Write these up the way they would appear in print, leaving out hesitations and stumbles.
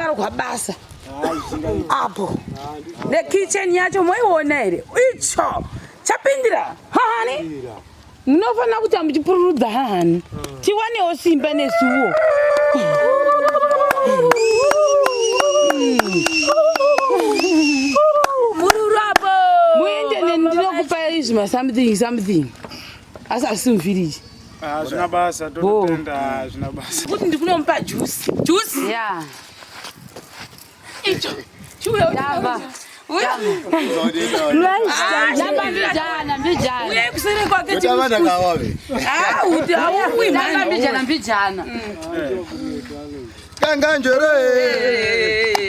Pakarogwa basa apo nekitchen yacho moiona here icho chapindira hahani munofanira kuti muchipururudza hahani tiwanewo simba nesuwo. Mururapo. Muende neni ndinokupa izvi masomething something asi asi mufiriji. Hazvina basa, totenda, hazvina basa. Kuti ndikunomupa juice. Juice? Yeah. Icho. Chiuya. Dava. Uya. Namba mbijana mbijana. Uya kuseri kwake. Totavana kawave. Ah, uti aukwi Namba mani. mbijana mbijana. Kanganjere.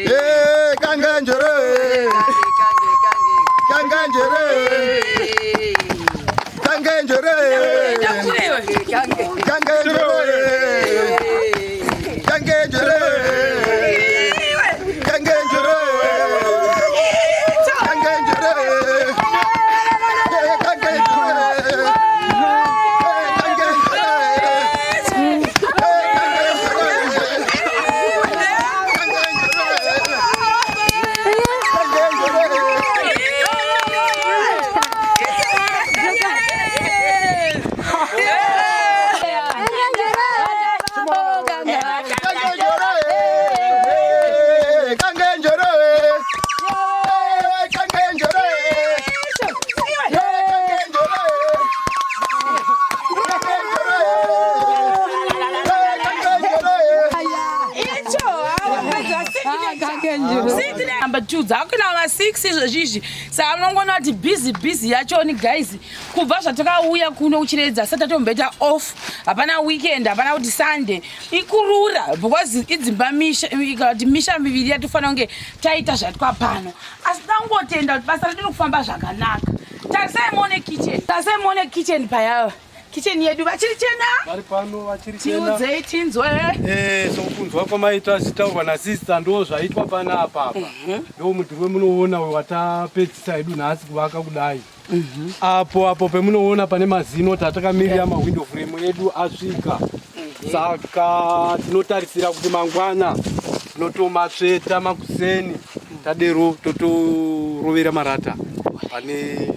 Eh, kanganjere. Kanganjere. Kanganjere. Kurewe. Kanganjere. Kanganjere. Kanganjere. Kanganjere. Kanganjere. Number 2 dzakuna ma6 izvozvi izvi. Saka munongoona kuti busy busy yachoni guys, kubva zvatakauya kuno kuChiredzi asati tatomboita off, hapana weekend, hapana kuti Sunday ikurura, because idzimba misha ikati misha miviri yatofanira kunge taita zvaitwa pano. Asi tangotenda kuti basa redu rikufamba zvakanaka. Tarisai muone kitchen, tarisai muone kitchen payava, kitchen yedu vachiri chena. Vari pano vachiri chena. Tiudzei tinzwe. Sokunzwa kwamaita zitaurwa nasista, ndo zvaitwa panapa apa. Ndo mudhuri wemunoona uyu watapedzisa hedu nhasi kuvaka kudai. Apo pemunoona pane mazino, tatakamirira mawindow frame edu asvika, saka tinotarisira kuti mangwana tinotomatsveta makuseni, tadero totorovera marata pane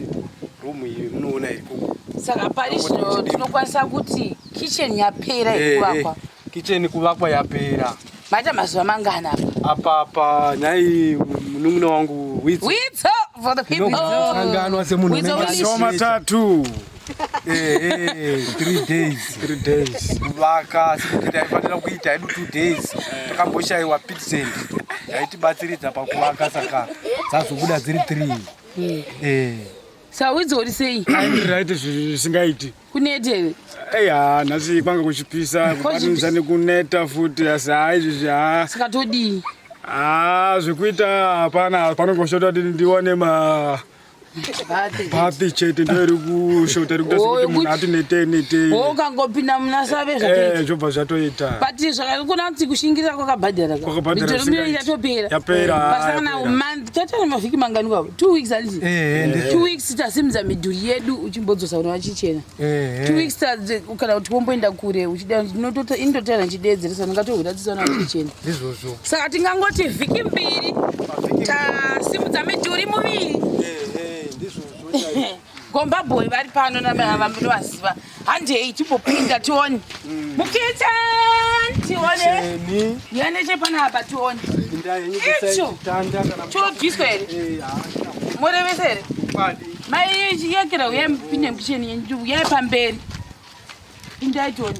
rumu iyi munoona iri kuko. Saka pari zvino tinokwanisa kuti kitchen yapera yekuvakwa? Kitchen kuvakwa yapera. Maita mazuva mangana apa? Apa nhai munun'una wangu Witso. Witso for the people. Ndinokanganwa semunhu Witso unenge Willis. Mazuva 3. 3 days. 3 days kuvaka, asi kuti taifanira kuita hedu 2 days, takamboshayiwa pit sand yaitibatsiridza pakuvaka, saka dzazobuda dziri 3. Saka Witso, uri sei? Right, zvisingaiti. Kunete? Eya, nhasi kwanga kuchipisa, kubatanidza nekuneta futi, asi haa, izvizvi haa. Saka todii? Haa, zvekuita hapana, panongoshota kuti ndiwane ma bathi chete, ndo iri kushota, iri kuita sekuti munhu ati netei netei. Ukangopinda muna save zvatoita. Zvobva zvatoita. But zvakakona kuti kushingirira kwakabhadhara. Kwakabhadhara. Midhuri miviri yatopera. Yapera. Pasina Yapera. month, tatane mavhiki mangani kwavo? 2 weeks handiti? Eh. 2 weeks tasimudza midhuri yedu, uchimbodzosa kuna vachichena. 2 weeks kana kuti womboenda kure uchida, indotara nchideedzeresa, ndingatohuradzisa na vachichena. Ndizvozvo. Saka tingangoti vhiki 2 tasimudza midhuri muviri. Ndizvozvo chaizvo. Gomba boy vari pano navanovaziva, handei timbopinda tione mukitchen, tione. Cheni. Yanechepanapa tione. Inda yenyu. Icho. Kusaitanda kana Chobviswa here? Haa. Murevese here? Kwadi. Mai yekera, uyai mupinde mukicheni yenyu, uyai pamberi, pindai tione.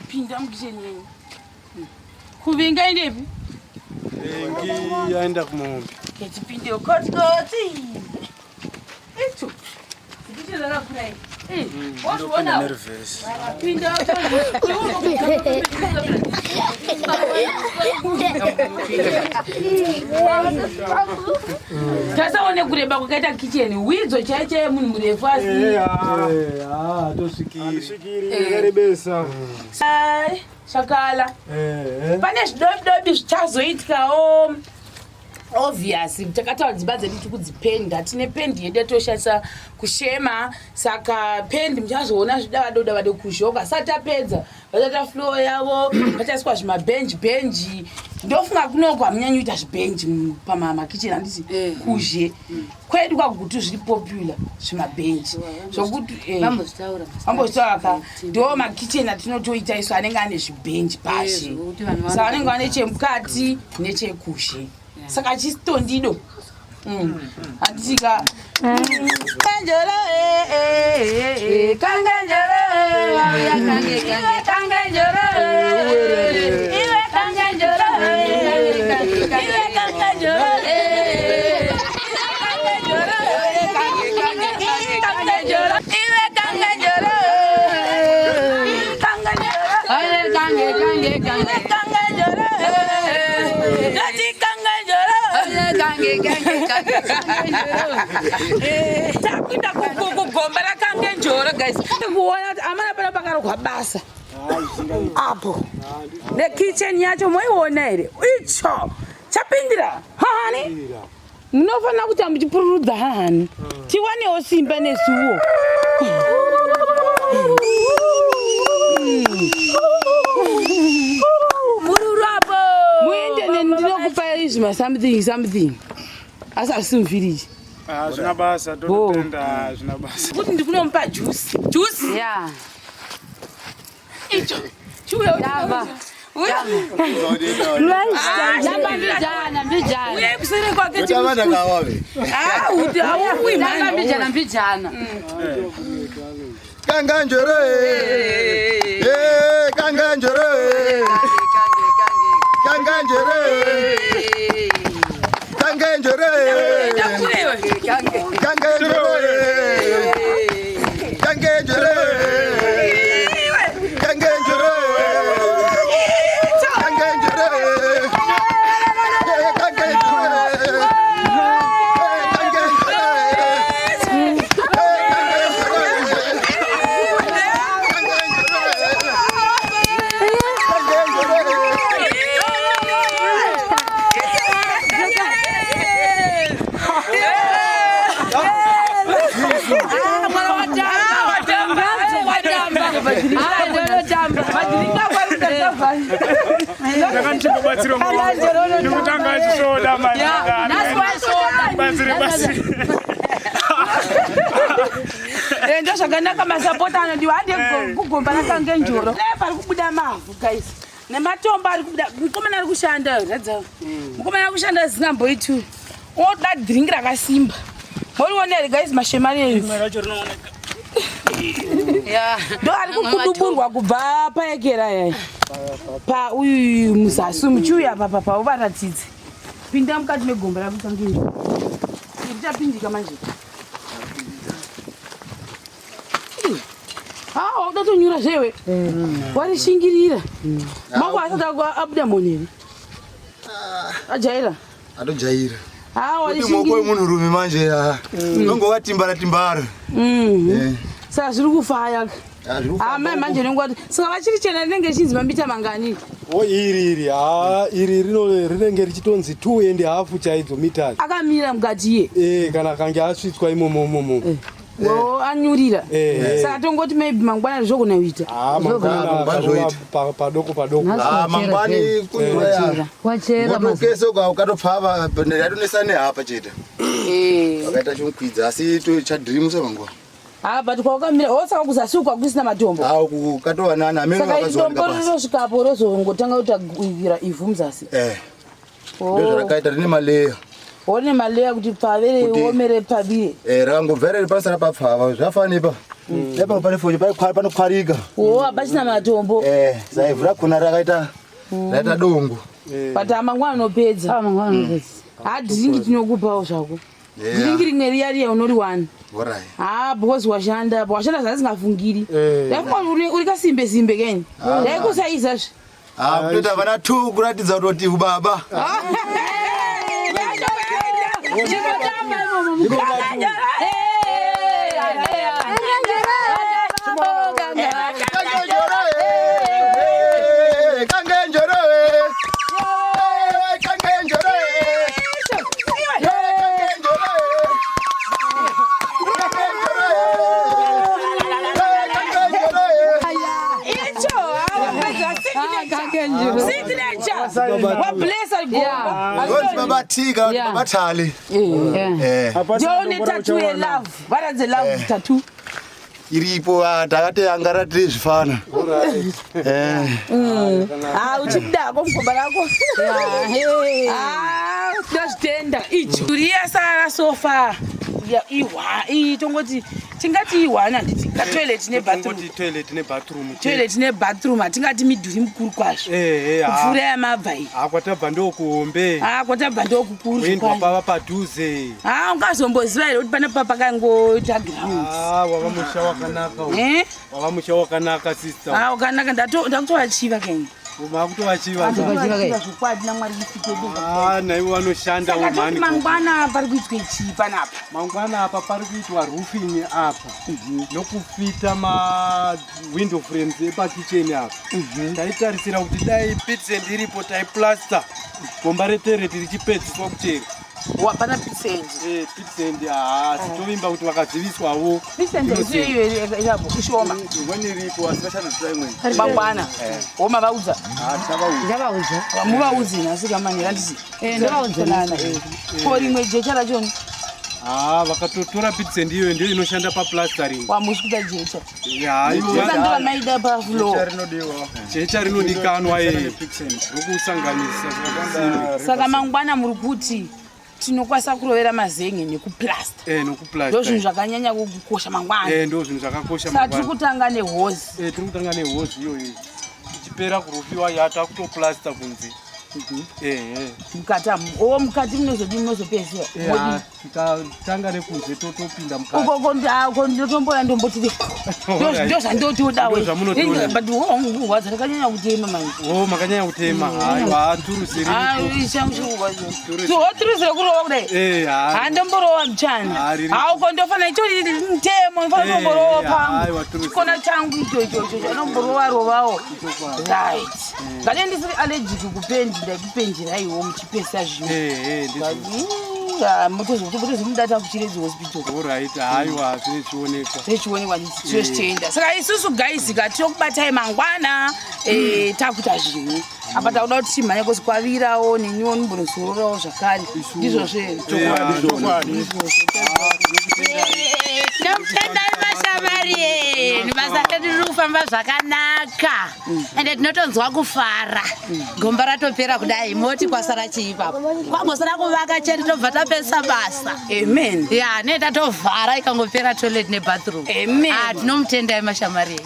Pinda mukicheni yenyu. Kuvinga indepi? Engi yaenda kumombe. Ketipinde kotikoti. Icho kicheni rakakura. Wazviona? Nervous. Pinda. Tasaone kureba kwakaita kicheni, widzo chai chai, munhu murefu asi. Haa, tosvikiri. Svikiri yakarебesa. Ai, shakala pane zvidobidobi zvichazoitikawo. Obvious, takataura dzimba dzedu tikudzipenda, tine pendi yedu yatoshandisa kushema, saka pendi muchazoona zvidavado davado kuzhoka sati tapedza. Vachaita floor yavo, vachaiswa zvimabhenji bhenji. Ndofunga kunoko hamunyanyi kuita zvibhenji pamakicheni, handiti? Kuzhe kwedu kwaGutu zviri popular zvimabhenji, zvokuti Vambozvitaura. Vambozvitaura ka. Ndo makicheni atinotoita isu, anenge ane zvibhenji pashi. Zvokuti vanhu Saka vanenge vane chemukati nechekuzhe, saka chistondido handitika. Kanjoro, kanganjoro, iwe kanganjoro, iwe kanganjoro, iwe kanganjoro, kanganjoro, iwe kanganjoro, kanganjoro. Aye, kange kange kange. Kanganjoro, ndati kanganjoro. Aye, kange kange kange. Takuinda kugomba raKangenjoro, guys. Kuona kuti amana pana pakarogwa basa apo nekicheni yacho moiona here? Icho chapindira hahani, munofanira kuti muchipururudza hahani, tiwanewo simba nesuwo. Mururu apo. Muende nendinokupai zvima something something, asi asi mufiriji. Hazvina basa, tototenda, hazvina basa. Kuti ndikunomupa juice, juice. Icho chiuya. Tamba. Tamba mbijana mbijana. Uye kusere kwake. Kutamba ndakawave. Uti aukwi. Tamba mbijana mbijana. Kanganjoro. Eh, kanganjoro. Kanganjoro. Kanganjoro. Kanganjoro. Kanganjoro. Kanganjoro. Kanganjoro. Kanganjoro. Kanganjoro. Aye, ndinotamba. Ndakandichimbobatsira nekutanga achisvoda. Nhasi wasvoda. Batsire, batsire. Ndo zvakanaka, masapota anodiwa. Hande kugomba raKangenjoro pari kubuda mavhu, guys, nematombo ari kubuda. Mukomana ari kushanda, radza mukomana ari kushanda zingamboitu oda dhiringi rakasimba. Moriona here, guys, mashemari eyu? Ndo ari kukuduburwa kubva paekera yai pa uyu muzasi muchiuya papa pauvaratidze. Pinda mukati megomba rakuKangenjoro, richapindika manje. Ah, wauda tonyura zvewe, warishingirira mako asati abuda moneri ajaira. Atojaira. Ha. Kuti mwoko Warishingirira. wemunhurume manje unongova timbara timbara. Saka zviri kufaya. Ah, zviri kufamba. Amai manje nenguva saka vachiri chena rinenge richinzi mamita mangani? O, iri ha, iri rinenge richitonzi 2.5 chaidzo meters. Akamira mukati iye. Kana kange asvitswa imomo imomo. O, anyurira. Saka tongoti maybe mangwana zvogona kuita. Ha, mangwana. Mangwana akarova zvoita. padoko padoko. Ah, mangwani kunyura ya. Wachera. Motokese ukatopfava yatonesa nehapa chete. Wakaita chimukwidza asi chadhirimusa mangwana. Ha, but kwawakamira o, saka kuzasi uku hakusina matombo? Ah, uku katova nani amene Saka wakazowanika idombo pasi. rinosvikapo rozongotanga kuita ivhu muzasi. Ndo zvarakaita, rine maleya. One maleya kuti pfavere. Omere pavire. Rakangobva riri pasara papfava, zvafanepa epa pane fonyo panokwarika. O, hapachina matombo. Saka ivhu rakona rakaita raita dongo. But amangwana anopedza. Ha, dhiringi tinokupawo zvako, dhiringi rimwe riya riya unoriwana. Alright. Ha, because washanda, washanda zvasingafungiri. Ndafunga kuti uri kasimbe simbe keni, ndaikusaizazve. Ah, kutoita vana two kuratidza kutoti ubaba. Chingotamba imomo. Kangenjoro, eh, kangenjoro, eh. Eh, kangenjoro, eh. Eh, kangenjoro, eh. Kangenjoro, eh. Eh, kangenjoro, eh. Icho. Signature. Wablessa gomba. Ndonzi baba T kana kuti baba Tali. Eh. Ndione tattoo yelove. Varadze love tattoo. Iripo ah, takati angara tiri zvifana. Eh. Ah, uchidako mugomba rako. Ah, tinozvitenda. Ichi. Uriya sara sofa. Ya ihwa, iyi tongoti tingati ihwani handiti katoilet nebathroom. Tongoti toilet nebathroom chete. Toilet nebathroom hatingati midhuri mukuru kwazvo. Eh, eh, ha. Kupfuura yamabva iyi. Ha, kwatabva ndokuhombe. Ah, kwatabva ndokukuru Kuendwa zvokwadi. pava padhuze. Ah, ungazomboziva here kuti panapa pakangoita ground. Ah, wava musha wakanaka uyu. Eh? Wava musha wakanaka sister. Ah, ukanaka ndakutovachiva keni. Makutovachiva. Ndakutovachiva zvokwadi namwari musiki wedenga. Ah, naivo vanoshanda Saka toti mhani. mangwana pari kuitwe chii panapa? Mangwana apa pari kuitwa roofing apa nokufita mawindow frames epakicheni apa. Taitarisira kuti dai pitsend iripo taiplasta gomba retereti richipedziswa kuchera. Wapana pisendi. Eh, pitsend haa tovimba kuti vakaziviswawo. Pisendi isiyo iyo irapo ishoma. Imweni iripo asi vachanotora imweni. Mangwana. Woma vaudza. Ah, tichavaudza. Ndavaudza. Muvaudze nhasi kamanhera handiti. Eh, ndavaudza nhasi. Eh. Ko rimwe jecha rachoni Haa vakatotora pitsend iyoyo ndiyo inoshanda paplastering. wamusi kuita jecha. Ya, ivo Saka ndovamaida pafloor. Jecha rinodiwa. jecha rinodikanwa Jecha eh. Rokusanganisa simbi. Saka mangwana muri kuti tinokwanisa kurovera mazenge nekuplasta. Eh, nokuplasta. Ndozvinhu zvakanyanya kukosha mangwana. Eh, ndo zvinhu zvakakosha Saka tiri mangwana. kutanga nehozi. Eh, tiri kutanga nehozi iyoyo ichipera kurufiwa yata kutoplasta kunze. Eh, eh. Mukati amu. O mukati munozodii munozopedzisira. Eh, ah, tikatanga nekunze totopinda mukati. Ukoko ndako ndotomboya ndomboti ndozvandotoda Ndo zvamunotoda. but wangu ndakanyanya kutema manje. Oh, makanyanya kutema. Haiwa, turusi riripo. Turusi. Turusi rekurova kudai. Eh, ha. Handomborowa muchana. Ah, riri. Hauko ndofana itori mutemo ndofana Eh, kutomborowa eh, pangu. aiwa, turusi. Chikona changu icho icho icho anomborowa rovawo. Right. Ngati ndisiri allergic kupendi ndaikupenjeraiwo muchipesa zvinhu. Eh, eh, ndizvo. Motozomudata kuchiredzi hospital. Alright, haiwa, zvinechionekwa. Zvichionekwa tichienda. Saka isusu guys ka tinokubatai mangwana eh, takuita zvinhu. Apa takuda kuti timhanye kozi kwavirawo neniwo ndimbonozororawo zvakare. Ndizvozvo here? Chokwadi. Tinokutendai mashamari edu basa redu riri kufamba zvakanaka ende tinotonzwa kufara gomba ratopera kudai moti kwasara chii ipapo kwangosara kuvaka chete tobva tapesa basa Amen. ya ne tatovhara ikangopera toilet nebathroom Amen. Ah, tinomutendai mashamari edu.